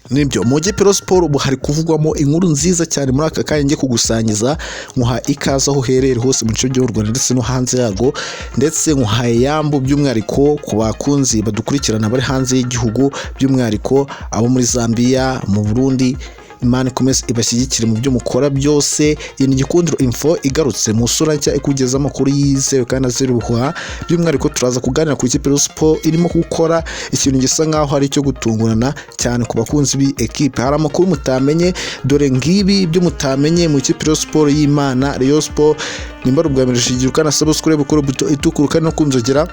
Nibyo, mu ikipe Sport ubu hari kuvugwamo inkuru nziza cyane muri aka kanya ngiye kugusangiza. Nkuha ikaze aho uherereye hose mu bice by'u Rwanda ndetse no hanze yarwo, ndetse nkuhaye yambu by'umwihariko ku bakunzi badukurikirana bari hanze y'igihugu, by'umwihariko abo muri Zambia, mu Burundi. Imana ikomeze ibashyigikire mu byo mukora byose. Iyi ni Gikundiro Info igarutse mu isura nshya, ikugeza amakuru yizewe kandi azira ubuhuha. By'umwihariko turaza kuganira ku ikipe ya Sport irimo gukora ikintu gisa nkaho ari icyo gutungurana cyane ku bakunzi b'iyi ekipe. Hari amakuru mutamenye, dore ngibi ibyo mutamenye mu ikipe ya Sport y'Imana Rayon Sport. Nimba ari ubwa mbere, shigira ukana subscribe, ukora buto itukura kandi no kunzogera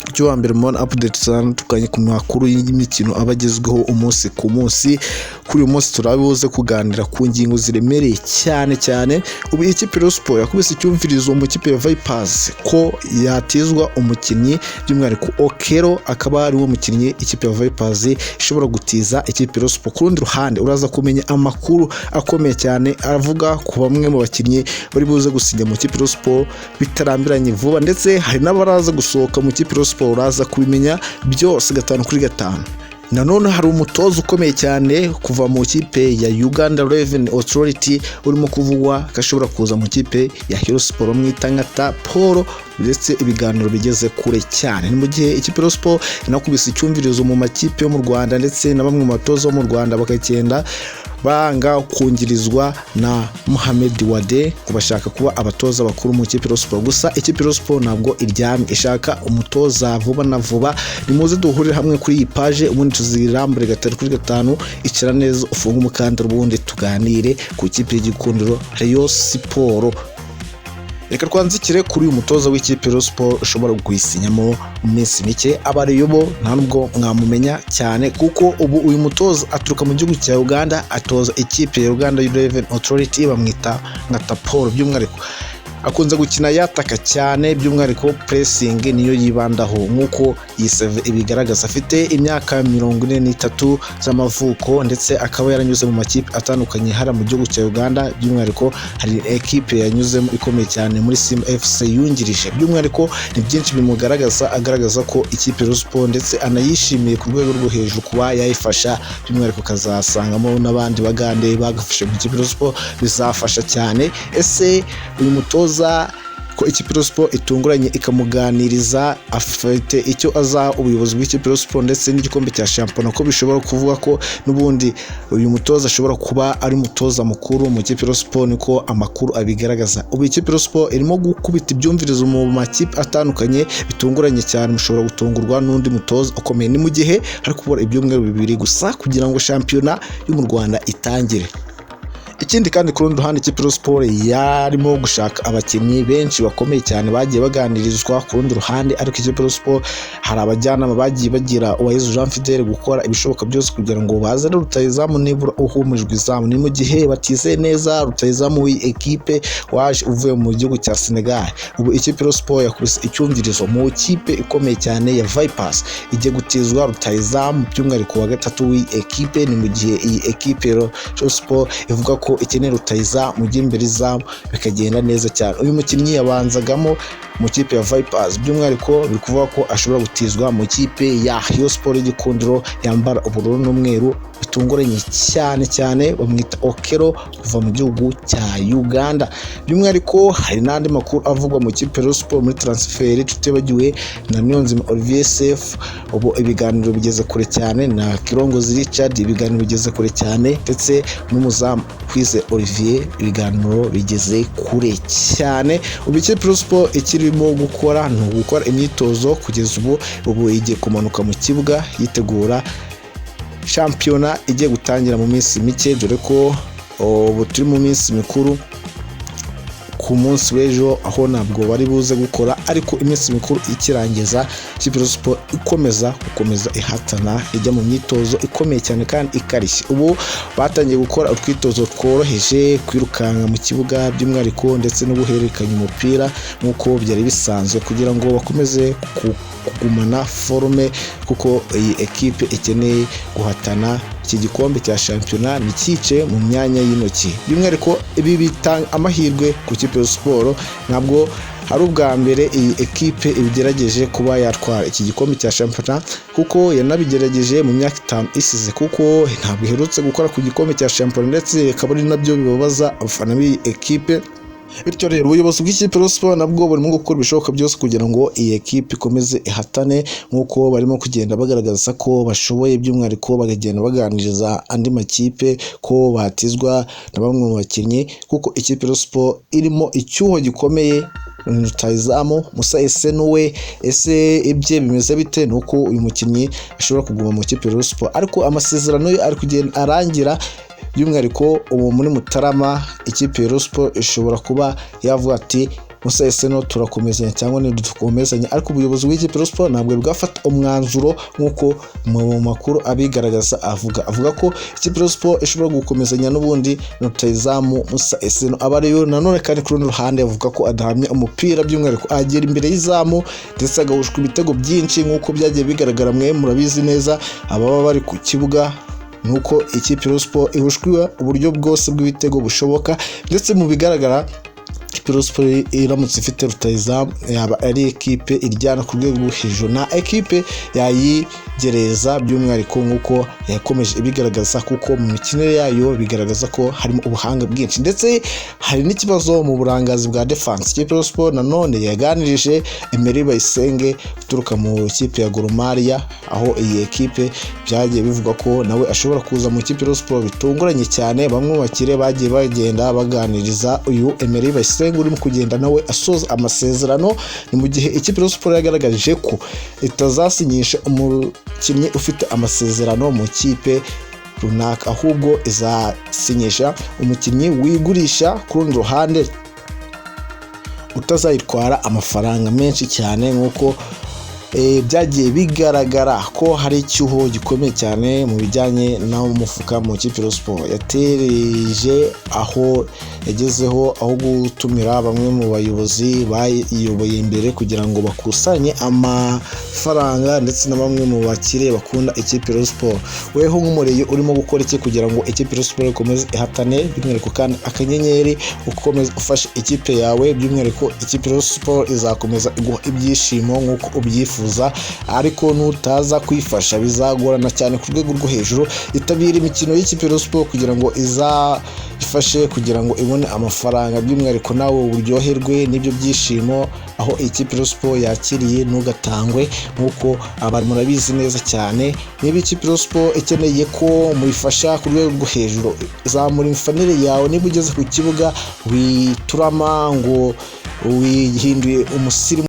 icyo wa mbere mubona update zitandukanye ku makuru y'imikino aba agezweho umunsi ku munsi. Kuri uyu munsi turabuze kuganira ku ngingo ziremereye cyane cyane. Ubu ikipe ya Sport yakubise icyumvirizo mu ikipe ya Vipers ko yatizwa umukinnyi, by'umwihariko Okero, akaba ari we mukinnyi ikipe ya Vipers ishobora gutiza ikipe ya Sport. Ku rundi ruhande uraza kumenya amakuru akomeye cyane avuga ku bamwe mu bakinnyi bari buze gusinya mu ikipe ya Sport bitarambiranye vuba, ndetse hari n'abaraza gusohoka mu ikipe ya Sport. Uraza kubimenya byose gatanu kuri gatanu. Nanone hari umutoza ukomeye cyane kuva mu ikipe ya Uganda Revenue Authority urimo kuvugwa ko ashobora kuza mu ikipe ya Rayon Sport, bamwita Nkata Paul, ndetse ibiganiro bigeze kure cyane. Ni mu gihe ikipe ya Sport inakubise icyumvirizo mu makipe yo mu Rwanda, ndetse na bamwe mu batoza bo mu Rwanda bakagenda banga kungirizwa na Mohamed Wade ngo bashaka kuba abatoza bakuru mu ikipe ya Sport. Gusa ikipe ya Sport ntabwo iryamye, ishaka umutoza vuba na vuba. Nimuze duhurire hamwe kuri iyi page, ubundi tuzirambure gatatu kuri gatanu. Icara neza, ufunge umukandara, ubundi tuganire ku ikipe y'Igikundiro Rayon Sport. Reka twanzikire kuri uyu mutoza w'ikipe ya Sport ushobora kuyisinyamo mu minsi mike. Abareyobo nta nubwo mwamumenya cyane, kuko ubu uyu mutoza aturuka mu gihugu cya Uganda, atoza ikipe ya Uganda Revenue Authority, bamwita Nkata Paul. By'umwihariko akunze gukina yataka cyane, by'umwihariko pressing niyo yibandaho nk'uko iyi CV ibigaragaza. Afite imyaka 43 z'amavuko, ndetse akaba yaranyuze mu makipe atandukanye hariya mu gihugu cya Uganda. By'umwihariko hari ekipe yanyuzemo ikomeye cyane muri Simba FC yungirije. By'umwihariko ni byinshi bimugaragaza, agaragaza ko ikipe ya Sport ndetse anayishimiye ku rwego rwo hejuru kuba yayifasha, by'umwihariko akazasangamo n'abandi bagande bagafashe mu ikipe ya Sport, bizafasha cyane. Ese uyu mutoza ko ikipe ya Sport itunguranye ikamuganiriza, afite icyo azaha ubuyobozi bw'ikipe ya Sport ndetse n'igikombe cya shampiyona, ko bishobora kuvuga ko n'ubundi uyu mutoza ashobora kuba ari umutoza mukuru mu ikipe ya Sport? Niko amakuru abigaragaza. Ubu ikipe ya Sport irimo gukubita ibyumvirizo mu makipe atandukanye bitunguranye cyane, mushobora gutungurwa n'undi mutoza ukomeye. Ni mu gihe hari kubura ibyumweru 2 gusa kugira ngo shampiyona yo mu Rwanda itangire. Ikindi kandi, ku rundi ruhande, ikipe ya Sport yarimo gushaka abakinnyi benshi bakomeye cyane bagiye baganirizwa ku rundi ruhande, ariko ikipe ya Sport hari abajyanama bagiye bagira Uwayezu Jean Fidele gukora ibishoboka byose kugira ngo bazane rutahizamu nibura uhumujwe izamu. Ni mu gihe batizeye neza rutahizamu w'iyi ekipe waje uvuye mu gihugu cya Senegal. Ubu ikipe ya Sport yakubise icyumvirizo mu kipe ikomeye cyane ya Vipers, igiye gutizwa rutahizamu by'umwihariko wa gatatu w'iyi ekipe. Ni mu gihe iyi ekipe ya Sport ivuga ko ikeneye rutahizamu ujya imbere izamu bikagenda neza cyane. Uyu mukinnyi yabanzagamo mu kipe ya Vipers, by'umwihariko biri kuvuga ko ashobora gutizwa mu kipe ya Rayon Sport y'Igikundiro yambara ubururu n'umweru bitunguranye cyane cyane. Bamwita Okero kuva mu gihugu cya Uganda. By'umwihariko hari n'andi makuru avugwa mu kipe ya Sport muri transfer, tutibagiwe na Niyonzima Olivier Sefu, ubu ibiganiro bigeze kure cyane, na Kirongozi Richard, ibiganiro bigeze kure cyane, ndetse n'umuzamu Kwizera Olivier, ibiganiro bigeze kure cyane. Ubu ikipe ya Sport ikirimo gukora ni ugukora imyitozo kugeza ubu. Ubu igiye kumanuka mu kibuga yitegura shampiyona igiye gutangira mu minsi mike, dore ko ubu turi mu minsi mikuru ku munsi w'ejo, aho ntabwo bari buze gukora, ariko iminsi mikuru ikirangiza ikipe ya Sport ikomeza gukomeza ihatana, ijya mu myitozo ikomeye cyane kandi ikarishye. Ubu batangiye gukora utwitozo tworoheje, kwirukanka mu kibuga by'umwihariko, ndetse no guhererekanya umupira nk'uko byari bisanzwe, kugira ngo bakomeze kugumana forme, kuko iyi ekipe ikeneye guhatana iki gikombe cya shampiyona ntikice mu myanya y'intoki. By'umwihariko ibi bitanga amahirwe ku ikipe ya Sport. Ntabwo ari ubwa mbere iyi ekipe ibigerageje kuba yatwara iki gikombe cya shampiyona, kuko yanabigerageje mu myaka 5 isize, kuko ntabwo iherutse gukora ku gikombe cya shampiyona, ndetse akaba ari nabyo bibabaza abafana b'iyi ekipe. Bityo rero ubuyobozi bw'ikipe Rayon Sports nabwo burimo gukora ibishoboka byose kugira ngo iyi ekipe ikomeze ihatane, nk'uko barimo kugenda bagaragaza ko bashoboye, by'umwihariko bakagenda baganiriza andi makipe ko batizwa na bamwe mu bakinnyi, kuko ikipe Rayon Sports irimo icyuho gikomeye. Rutahizamu Musa Esenu we, ese ibye bimeze bite? Ni uko uyu mukinnyi ashobora kuguma mu ikipe Rayon Sports, ariko amasezerano ye ari kugenda arangira, by'umwihariko ubu muri Mutarama ikipe ya Rayon Sports ishobora kuba yavuga ati Musa Esenu turakomezanya cyangwa ntidukomezanya, ariko ubuyobozi bw'ikipe Rayon Sports ntabwo bwafata umwanzuro, nk'uko mu makuru abigaragaza avuga ko ikipe Rayon Sports ishobora gukomezanya n'ubundi na rutahizamu Musa Esenu. Aba ariyo nanone kandi ku rundi ruhande avuga ko adahamya umupira, by'umwihariko agera imbere y'izamu ndetse agahushwa ibitego byinshi, nk'uko byagiye bigaragara, mwe murabizi neza ababa bari ku kibuga, nuko ikipe Rayon Sports ihushwa uburyo bwose bw'ibitego bushoboka. Ndetse mu bigaragara ikipe Rayon Sports iramutse ifite rutahizamu yaba ari ekipe iryana ku rwego rwo hejuru, na ekipe yayigereza, by'umwihariko nk'uko yakomeje ibigaragaza, kuko mu mikinire yayo bigaragaza ko harimo ubuhanga bwinshi. Ndetse hari n'ikibazo mu burangazi bwa defense. Ikipe Rayon Sports nanone yaganirije Emery Bayisenge uturuka mu ikipe ya Gor Mahia, aho iyi ekipe byagiye bivugwa ko nawe ashobora kuza mu ikipe Rayon Sports bitunguranye cyane. Bamwe mu bakire bagiye bagenda baganiriza uyu Emery Bayisenge urimo kugenda nawe asoza amasezerano. Ni mu gihe ikipe Rayon Sports yagaragaje ko itazasinyisha umukinnyi ufite amasezerano mu kipe runaka, ahubwo izasinyisha umukinnyi wigurisha, ku rundi ruhande utazayitwara amafaranga menshi cyane, nk'uko byagiye bigaragara ko hari icyuho gikomeye cyane mu bijyanye n'umufuka mu ikipe Rayon Sports. Yatereje aho yagezeho aho gutumira bamwe mu bayobozi bayiyoboye imbere kugira ngo bakusanye amafaranga, ndetse na bamwe mu bakire bakunda ikipe Rayon Sports. Weho nk'umureye urimo gukora iki kugira ngo ikipe Rayon Sports ikomeze ihatane? By'umwihariko kandi akanyenyeri ukomeze ufashe ikipe yawe, by'umwihariko ikipe Rayon Sports izakomeza iguha ibyishimo nk'uko ubyifuza, ariko nutaza kwifasha bizagorana cyane ku rwego rwo hejuru. Itabira imikino y'ikipe Rayon Sports kugira ngo izafashe kugira ngo ibone amafaranga, by'umwihariko nawe uryoherwe n'ibyo byishimo aho ikipe Rayon Sports yakiriye, ntugatangwe, nk'uko abantu murabizi neza cyane. Niba ikipe Rayon Sports ikeneye ko muyifasha ku rwego rwo hejuru, zamura imifanire yawe. Niba ugeze ku kibuga witurama ngo wihinduye umusirimu.